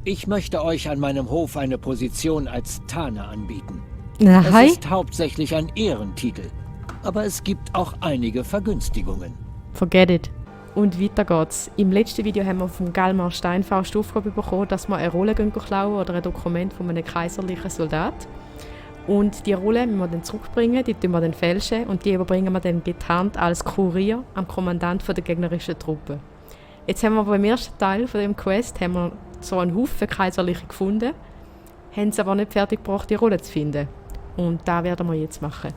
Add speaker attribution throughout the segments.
Speaker 1: Ich möchte euch an meinem Hof eine Position als Tane anbieten.
Speaker 2: Na,
Speaker 1: Es
Speaker 2: hi.
Speaker 1: ist hauptsächlich ein Ehrentitel, aber es gibt auch einige Vergünstigungen.
Speaker 2: Forget it. Und weiter geht's. Im letzten Video haben wir vom Galmar Steinfaust die Aufgabe bekommen, dass wir eine Rolle klauen oder ein Dokument von einem kaiserlichen Soldat. Und die Rolle müssen wir dann zurückbringen, die tun wir dann fälschen und die überbringen wir dann getarnt als Kurier am Kommandant der gegnerischen Truppe. Jetzt haben wir beim ersten Teil von dem Quest haben wir so einen Haufen Kaiserliche gefunden, haben es aber nicht fertig gebracht, die Rolle zu finden. Und das werden wir jetzt machen.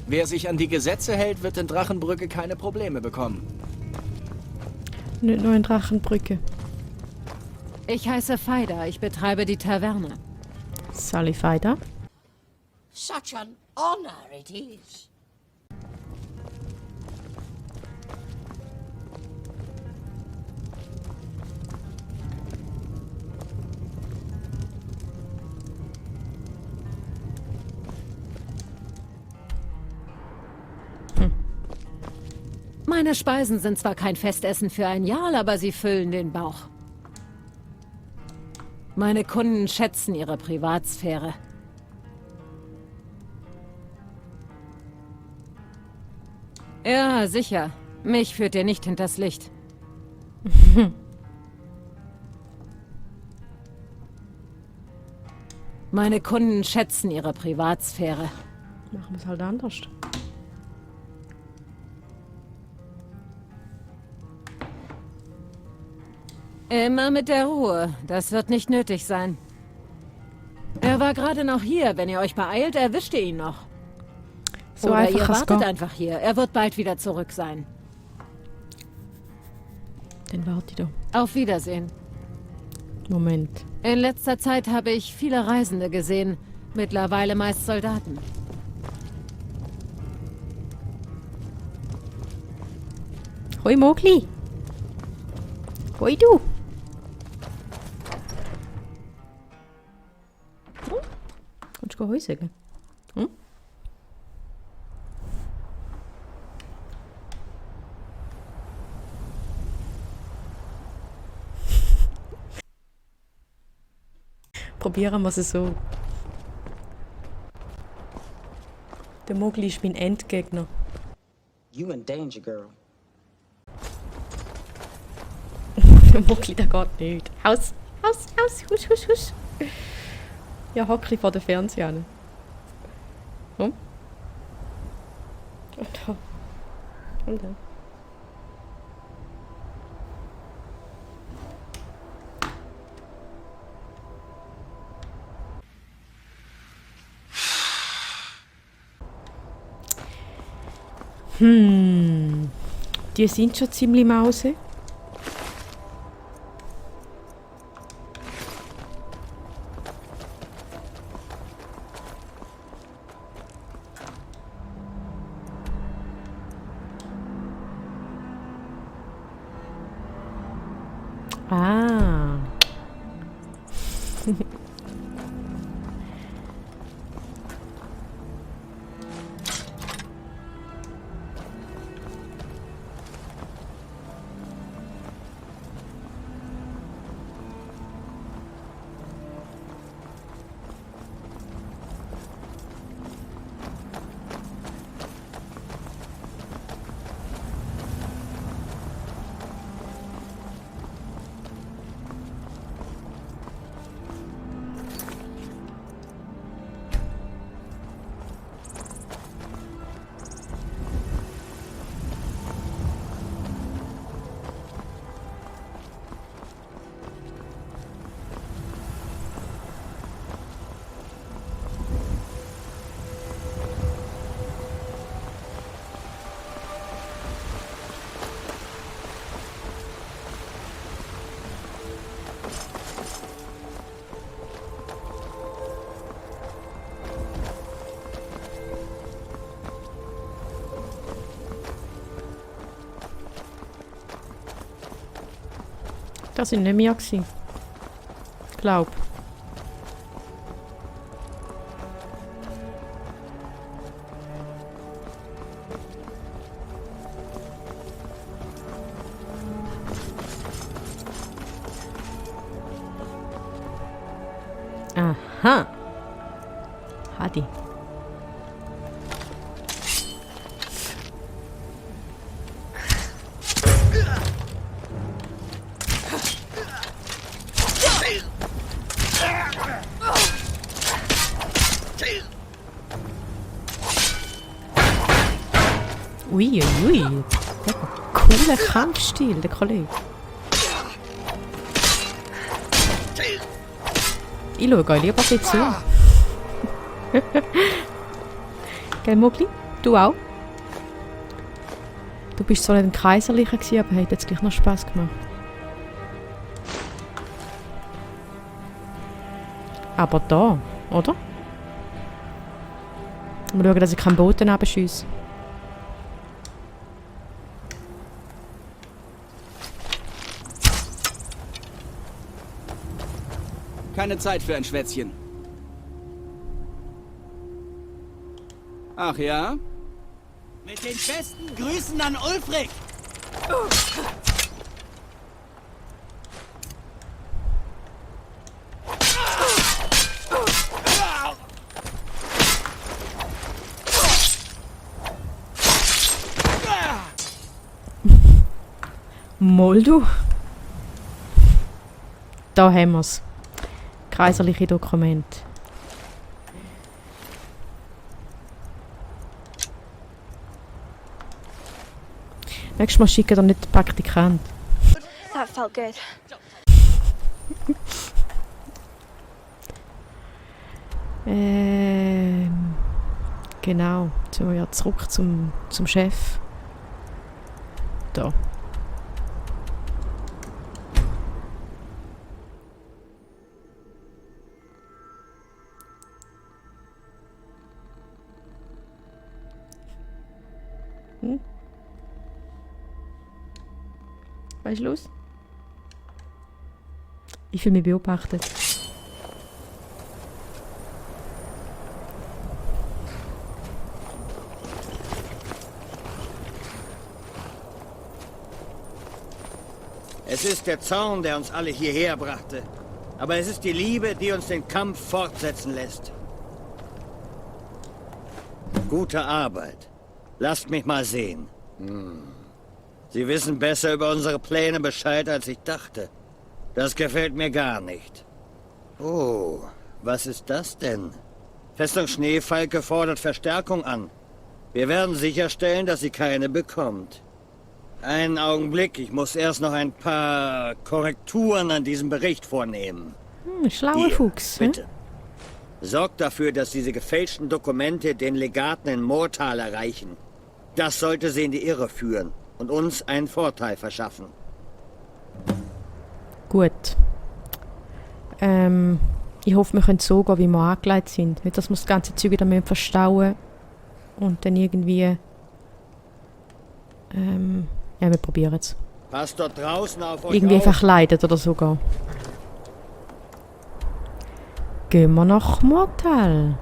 Speaker 3: Wer sich an die Gesetze hält, wird in Drachenbrücke keine Probleme bekommen.
Speaker 2: Nicht nur in Drachenbrücke.
Speaker 4: Ich heiße Faida, ich betreibe die Taverne.
Speaker 2: Sally Faida.
Speaker 5: Such an honor it is.
Speaker 4: Meine Speisen sind zwar kein Festessen für ein Jahr, aber sie füllen den Bauch. Meine Kunden schätzen ihre Privatsphäre. Ja, sicher. Mich führt ihr nicht hinters Licht. Meine Kunden schätzen ihre Privatsphäre.
Speaker 2: Machen wir es halt anders.
Speaker 4: Immer mit der Ruhe. Das wird nicht nötig sein. Er war gerade noch hier. Wenn ihr euch beeilt, erwischt ihr ihn noch.
Speaker 2: So
Speaker 4: Oder ihr
Speaker 2: einfach es
Speaker 4: wartet
Speaker 2: geht.
Speaker 4: einfach hier. Er wird bald wieder zurück sein.
Speaker 2: Dann warte ich da.
Speaker 4: Auf Wiedersehen.
Speaker 2: Moment.
Speaker 4: In letzter Zeit habe ich viele Reisende gesehen. Mittlerweile meist Soldaten.
Speaker 2: Hoi Mogli. Hoi du. Kannst du Hoi sagen? Hm? Probieren wir es so. Der Mogli ist mein Endgegner.
Speaker 6: You in danger, girl.
Speaker 2: Der Mogli, der geht nicht. Haus, husch, husch, husch. Ja, Hockli vor der Fernseher. Hm? Und da. Und da. Die sind schon ziemlich Mause. Ah. Das sind nicht wir gewesen. Glaub. Aha. Hadi. Ui. Der hat einen coolen Kampfstil, der Kollege. Ich schaue euch lieber ein bisschen zu. Gell, Mogli? Du auch? Du bist zwar nicht ein Kaiserlicher gewesen, aber hat jetzt gleich noch Spass gemacht. Aber da, oder? Mal schauen, dass ich keinen Boden abschiesse.
Speaker 3: Keine Zeit für ein Schwätzchen. Ach ja? Mit den besten Grüßen an Ulfric!
Speaker 2: Moldu? Da haben wir's. Kaiserliche Dokument. Nächstes Mal schicken wir nicht den Praktikant.
Speaker 7: That felt good.
Speaker 2: Genau. Jetzt sind wir ja zurück zum Chef. Da. Was ist los? Ich fühle mich beobachtet.
Speaker 8: Es ist der Zorn, der uns alle hierher brachte. Aber es ist die Liebe, die uns den Kampf fortsetzen lässt. Gute Arbeit. Lasst mich mal sehen. Sie wissen besser über unsere Pläne Bescheid, als ich dachte. Das gefällt mir gar nicht. Oh, was ist das denn? Festung Schneefalke fordert Verstärkung an. Wir werden sicherstellen, dass sie keine bekommt. Einen Augenblick, ich muss erst noch ein paar Korrekturen an diesem Bericht vornehmen.
Speaker 2: Schlauer Fuchs.
Speaker 8: Bitte. Sorgt dafür, dass diese gefälschten Dokumente den Legaten in Mortal erreichen. Das sollte sie in die Irre führen und uns einen Vorteil verschaffen.
Speaker 2: Gut. Ich hoffe, wir können so gehen, wie wir angelegt sind. Nicht, dass wir das ganze Zeug wieder verstauen und dann irgendwie... ja, wir probieren es.
Speaker 8: Passt dort draußen auf euch
Speaker 2: Irgendwie
Speaker 8: auf.
Speaker 2: verkleidet oder sogar. Gehen wir nach Mortal.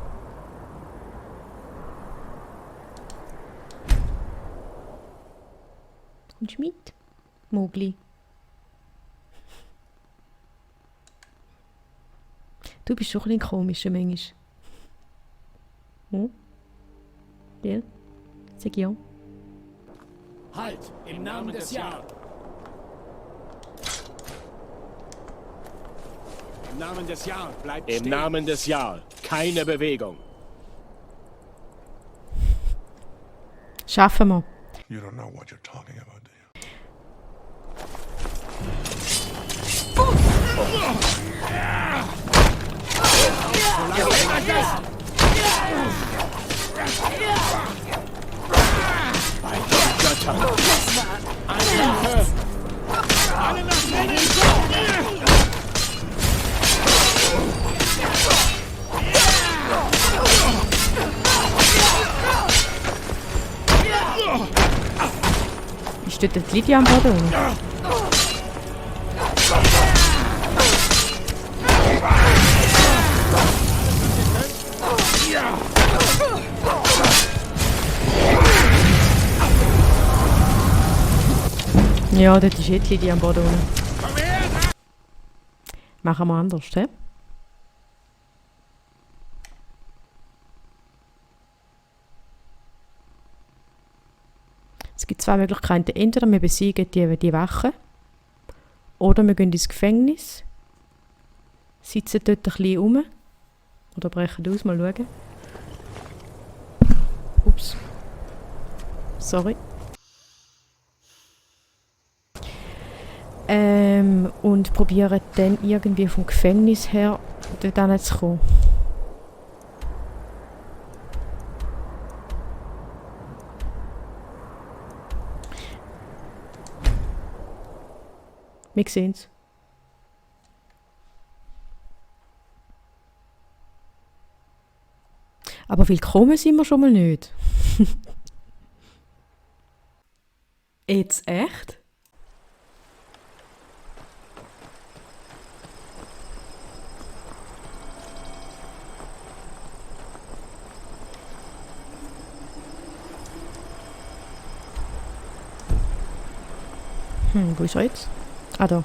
Speaker 2: Kommst du mit, Mogli? Du bist schon ein bisschen komisch, manchmal. Hm? Ja? Sag ja.
Speaker 9: Halt! Im Namen des Jarl! Im Namen des Jarl, bleibt stehen! Im Namen des Jarl, keine Bewegung!
Speaker 2: Schaffen wir.
Speaker 10: You don't know what you're talking about, do you?
Speaker 9: Bei den Göttern! Angriffe! Alle nach drinnen!
Speaker 2: Wie steht die Lydia am Boden? Ja, dort ist jetzt die am Boden unten. Machen wir anders, hä? Es gibt zwei Möglichkeiten. Entweder wir besiegen die Wachen oder wir gehen ins Gefängnis, sitzen dort ein bisschen rum oder brechen aus, mal schauen. Ups. Sorry. Und probieren dann irgendwie vom Gefängnis her dort hinzukommen. Wir sehen's. Aber willkommen sind wir schon mal nicht. Jetzt echt? Wo ist er jetzt? Ah, da.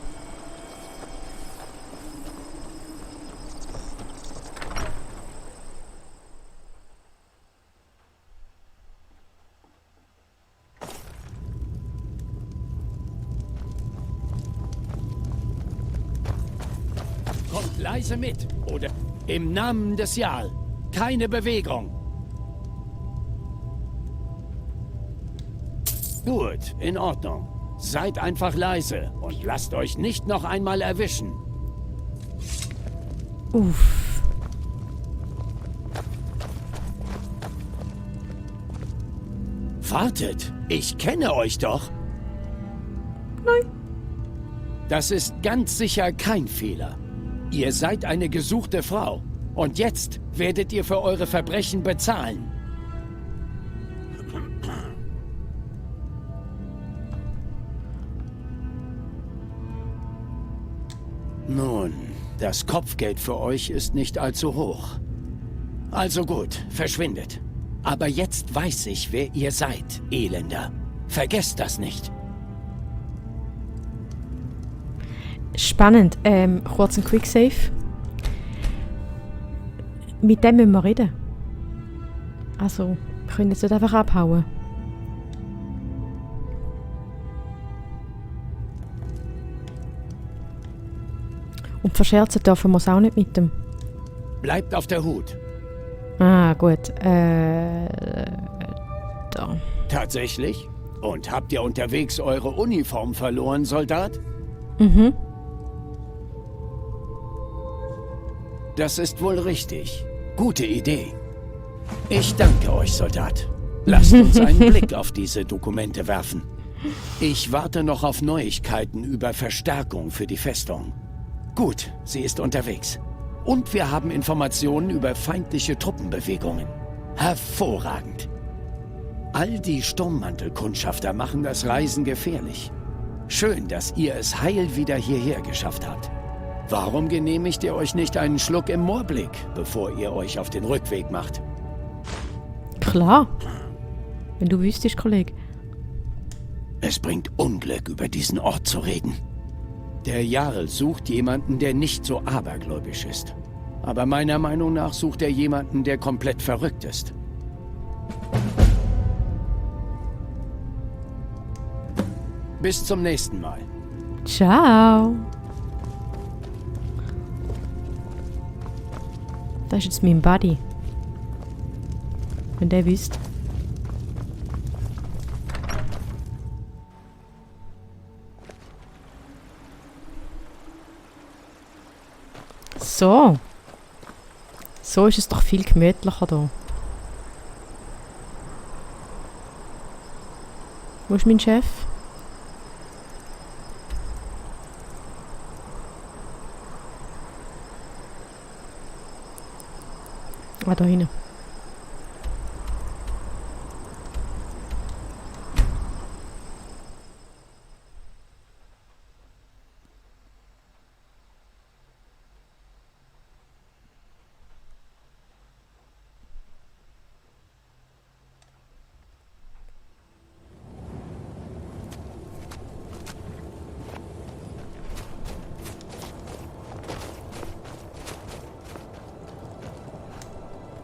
Speaker 9: Kommt leise mit, oder? Im Namen des Jarl. Keine Bewegung. Gut, in Ordnung. Seid einfach leise und lasst euch nicht noch einmal erwischen.
Speaker 2: Uff.
Speaker 9: Wartet, ich kenne euch doch.
Speaker 2: Nein.
Speaker 9: Das ist ganz sicher kein Fehler. Ihr seid eine gesuchte Frau. Und jetzt werdet ihr für eure Verbrechen bezahlen. Nun, das Kopfgeld für euch ist nicht allzu hoch. Also gut, verschwindet. Aber jetzt weiß ich, wer ihr seid, Elender. Vergesst das nicht.
Speaker 2: Spannend. Kurz ein Quicksave. Mit dem müssen wir reden. Also, wir können jetzt nicht einfach abhauen. Und verscherzen dürfen wir es auch nicht mit dem.
Speaker 9: Bleibt auf der Hut.
Speaker 2: Ah, gut. Da.
Speaker 9: Tatsächlich? Und habt ihr unterwegs eure Uniform verloren, Soldat?
Speaker 2: Mhm.
Speaker 9: Das ist wohl richtig. Gute Idee. Ich danke euch, Soldat. Lasst uns einen Blick auf diese Dokumente werfen. Ich warte noch auf Neuigkeiten über Verstärkung für die Festung. Gut, sie ist unterwegs. Und wir haben Informationen über feindliche Truppenbewegungen. Hervorragend. All die Sturmmantelkundschafter machen das Reisen gefährlich. Schön, dass ihr es heil wieder hierher geschafft habt. Warum genehmigt ihr euch nicht einen Schluck im Moorblick, bevor ihr euch auf den Rückweg macht?
Speaker 2: Klar. Wenn du wüsstest, Kollege.
Speaker 9: Es bringt Unglück, über diesen Ort zu reden. Der Jarl sucht jemanden, der nicht so abergläubisch ist. Aber meiner Meinung nach sucht er jemanden, der komplett verrückt ist. Bis zum nächsten Mal.
Speaker 2: Ciao. Das ist jetzt mein Buddy. Wenn der wüsste. So. So ist es doch viel gemütlicher da. Wo ist mein Chef? Ah, da hinten.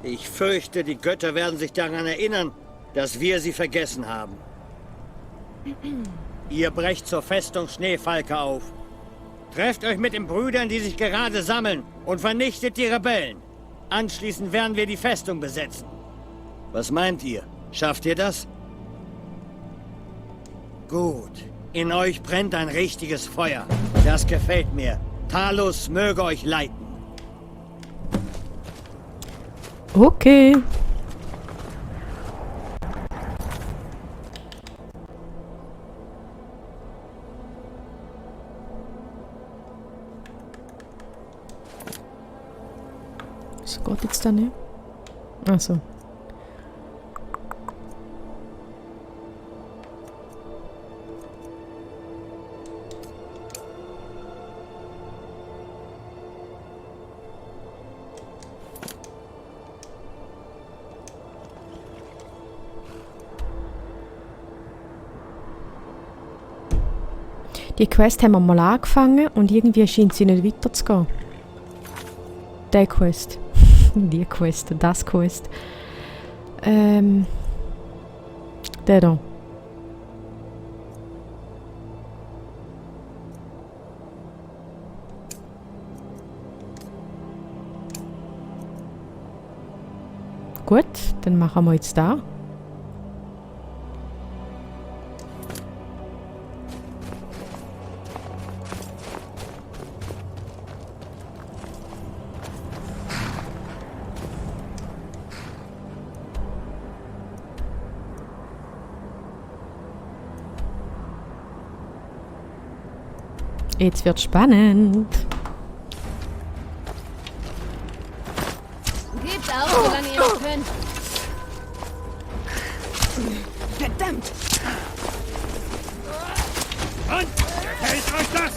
Speaker 8: Ich fürchte, die Götter werden sich daran erinnern, dass wir sie vergessen haben. Ihr brecht zur Festung Schneefalke auf. Trefft euch mit den Brüdern, die sich gerade sammeln, und vernichtet die Rebellen. Anschließend werden wir die Festung besetzen. Was meint ihr? Schafft ihr das? Gut. In euch brennt ein richtiges Feuer. Das gefällt mir. Talos möge euch leiten.
Speaker 2: Okay. Was geht jetzt da nicht? Achso. Die Quest haben wir mal angefangen und irgendwie scheint sie nicht weiterzugehen. Der Quest. Die Quest, das Quest. Der da. Gut, dann machen wir jetzt da. Jetzt wird spannend.
Speaker 4: Gebt auf, solange ihr es könnt.
Speaker 5: Verdammt!
Speaker 9: Und? Gefällt euch das?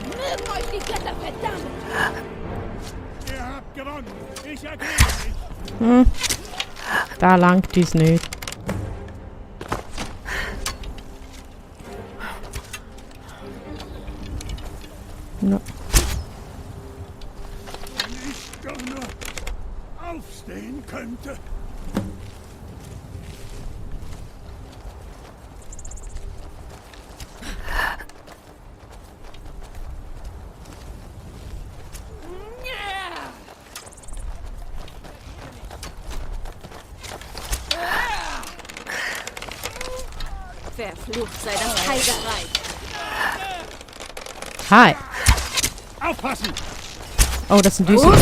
Speaker 5: Mögen euch die Götter verdammt!
Speaker 9: Ihr habt gewonnen. Ich erkläre mich.
Speaker 2: Da langt uns nicht. No.
Speaker 9: Wenn ich doch nur aufstehen könnte.
Speaker 5: Verflucht sei das Kaiserreich!
Speaker 2: Hi.
Speaker 9: Aufpassen!
Speaker 2: Oh, das sind unsere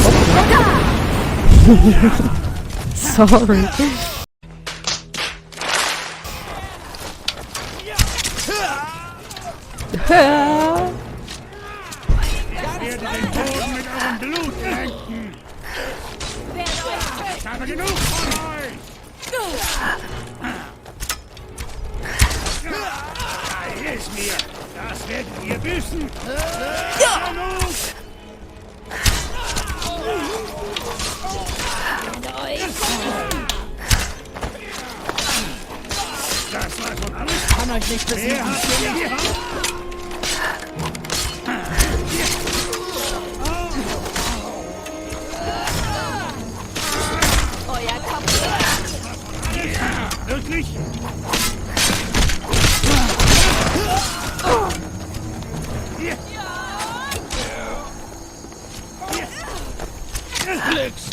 Speaker 2: Sorry.
Speaker 9: Ich werde den Boden mit eurem Blut tränken! Ich habe genug von euch! Da ist mir! Das werdet ihr wissen! Genug! Das war schon alles!
Speaker 1: Kann euch nicht
Speaker 9: Wer
Speaker 1: besiegen.
Speaker 9: hat denn die Hand?
Speaker 5: Euer Kopf!
Speaker 9: Wirklich? Glücks!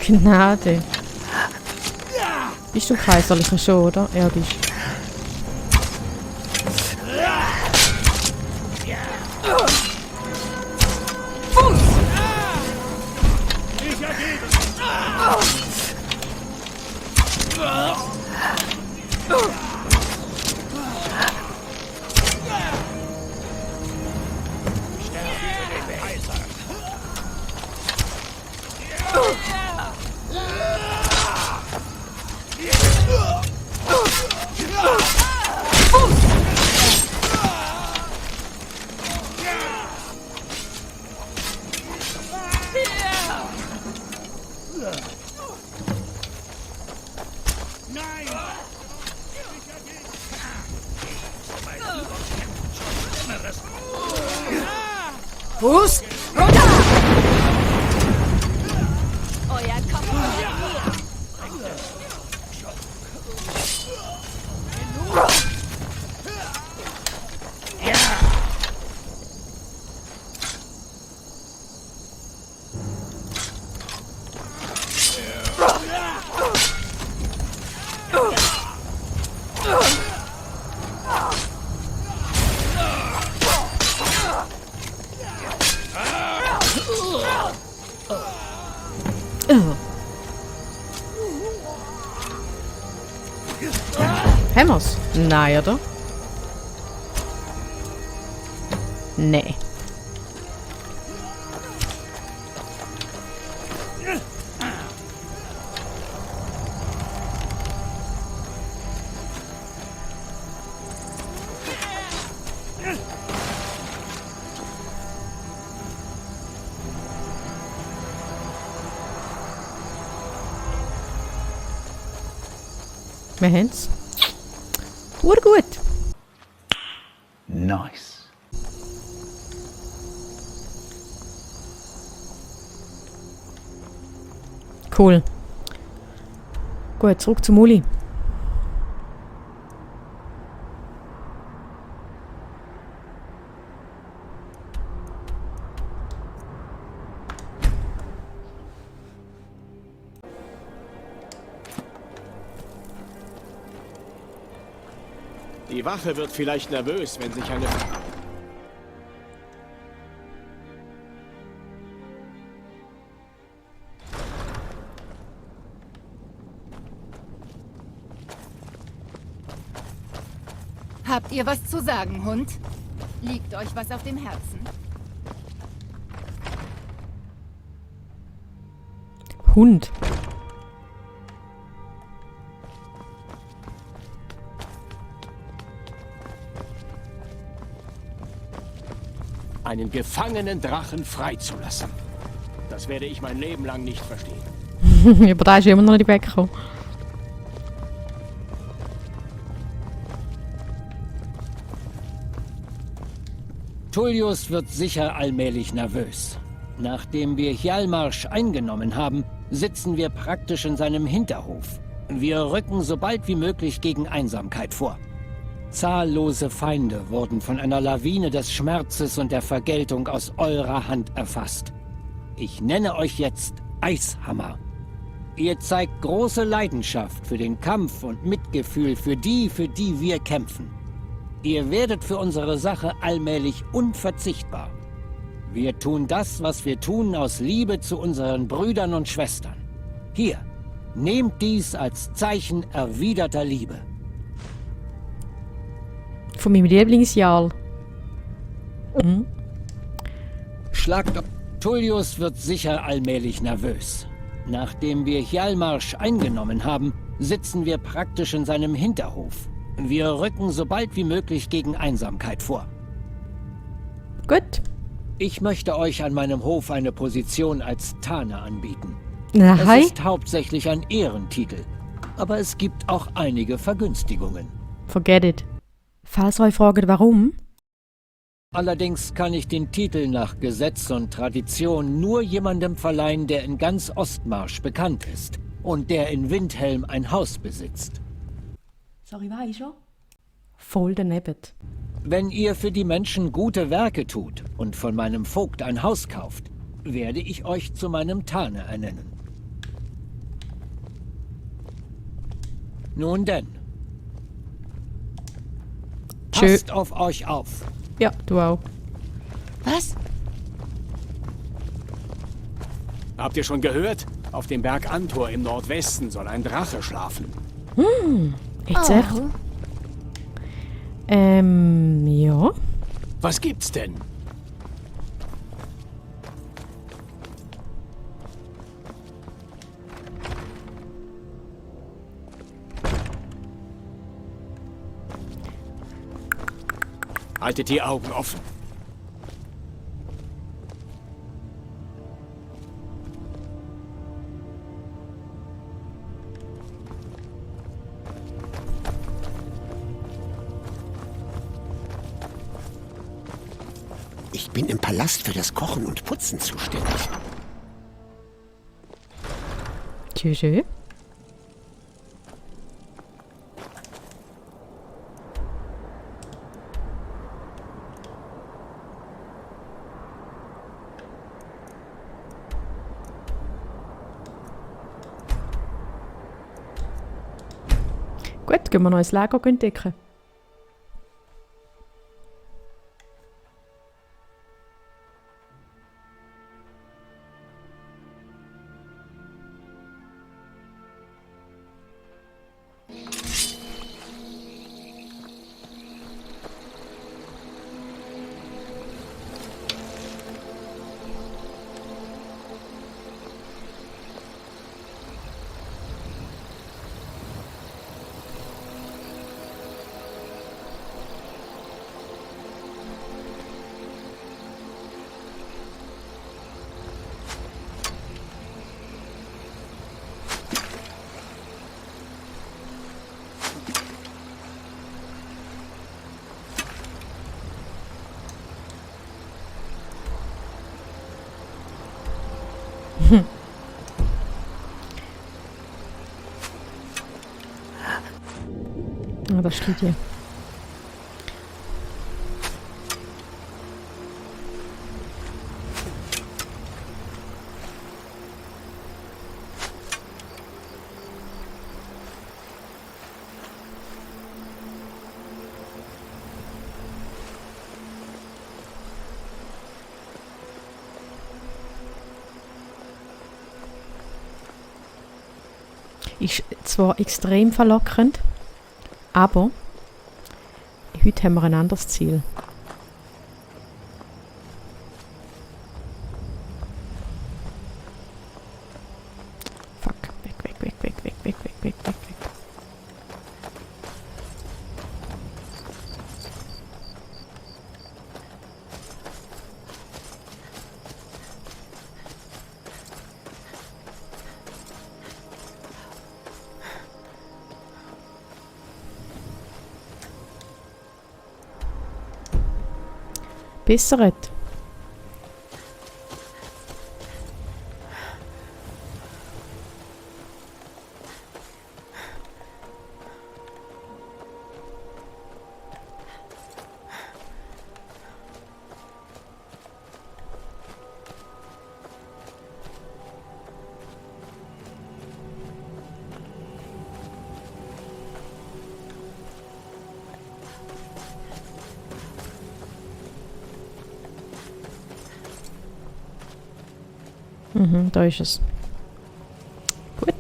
Speaker 2: Gnade. Bist du kaiserlicher schon, oder? Ja, bist.
Speaker 4: Fuß runter!
Speaker 5: Euer Kopf
Speaker 2: Haben wir's? Nein, oder? Nee. Wir haben's. Gut.
Speaker 9: Nice.
Speaker 2: Cool. Gut, zurück zum Uli.
Speaker 3: Die Wache wird vielleicht nervös, wenn sich eine...
Speaker 5: Habt ihr was zu sagen, Hund? Liegt euch was auf dem Herzen?
Speaker 2: Hund.
Speaker 9: Einen gefangenen Drachen freizulassen. Das werde ich mein Leben lang nicht verstehen.
Speaker 2: Aber da ist immer noch nicht weggekommen.
Speaker 1: Tullius wird sicher allmählich nervös. Nachdem wir Hjalmarsch eingenommen haben, sitzen wir praktisch in seinem Hinterhof. Wir rücken so bald wie möglich gegen Einsamkeit vor. Zahllose Feinde wurden von einer Lawine des Schmerzes und der Vergeltung aus eurer Hand erfasst. Ich nenne euch jetzt Eishammer. Ihr zeigt große Leidenschaft für den Kampf und Mitgefühl für die wir kämpfen. Ihr werdet für unsere Sache allmählich unverzichtbar. Wir tun das, was wir tun, aus Liebe zu unseren Brüdern und Schwestern. Hier, nehmt dies als Zeichen erwiderter Liebe.
Speaker 2: Von meinem Lieblingsjarl. Mhm.
Speaker 1: Schlagt auf. Tullius wird sicher allmählich nervös. Nachdem wir Hjalmarsch eingenommen haben, sitzen wir praktisch in seinem Hinterhof. Wir rücken so bald wie möglich gegen Einsamkeit vor.
Speaker 2: Gut.
Speaker 1: Ich möchte euch an meinem Hof eine Position als Tane anbieten.
Speaker 2: Na,
Speaker 1: Es
Speaker 2: hi.
Speaker 1: ist hauptsächlich ein Ehrentitel, aber es gibt auch einige Vergünstigungen.
Speaker 2: Forget it. Falls ihr euch fragt, warum?
Speaker 1: Allerdings kann ich den Titel nach Gesetz und Tradition nur jemandem verleihen, der in ganz Ostmarsch bekannt ist und der in Windhelm ein Haus besitzt.
Speaker 2: Sorry, war ich schon? Voll daneben.
Speaker 1: Wenn ihr für die Menschen gute Werke tut und von meinem Vogt ein Haus kauft, werde ich euch zu meinem Tane ernennen. Nun denn.
Speaker 2: Tschö.
Speaker 1: Passt auf euch auf.
Speaker 2: Ja, du auch.
Speaker 5: Was?
Speaker 9: Habt ihr schon gehört? Auf dem Berg Antor im Nordwesten soll ein Drache schlafen.
Speaker 2: Jetzt echt? Ja.
Speaker 9: Was gibt's denn? Haltet die Augen offen.
Speaker 11: Ich bin im Palast für das Kochen und Putzen zuständig.
Speaker 2: Tschüss. Gut, gehen wir noch ins Lager entdecken. Ah, das steht hier. Ist zwar extrem verlockend, aber heute haben wir ein anderes Ziel. Fuck, weg, weg, weg, weg, weg, weg, weg, weg, weg, weg. Besseret. Da ist es. Gut.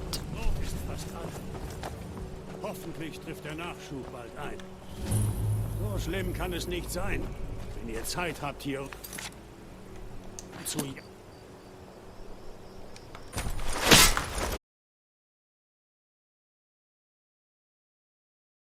Speaker 12: Ist fast an. Hoffentlich trifft der Nachschub bald ein. So schlimm kann es nicht sein, wenn ihr Zeit habt hier zu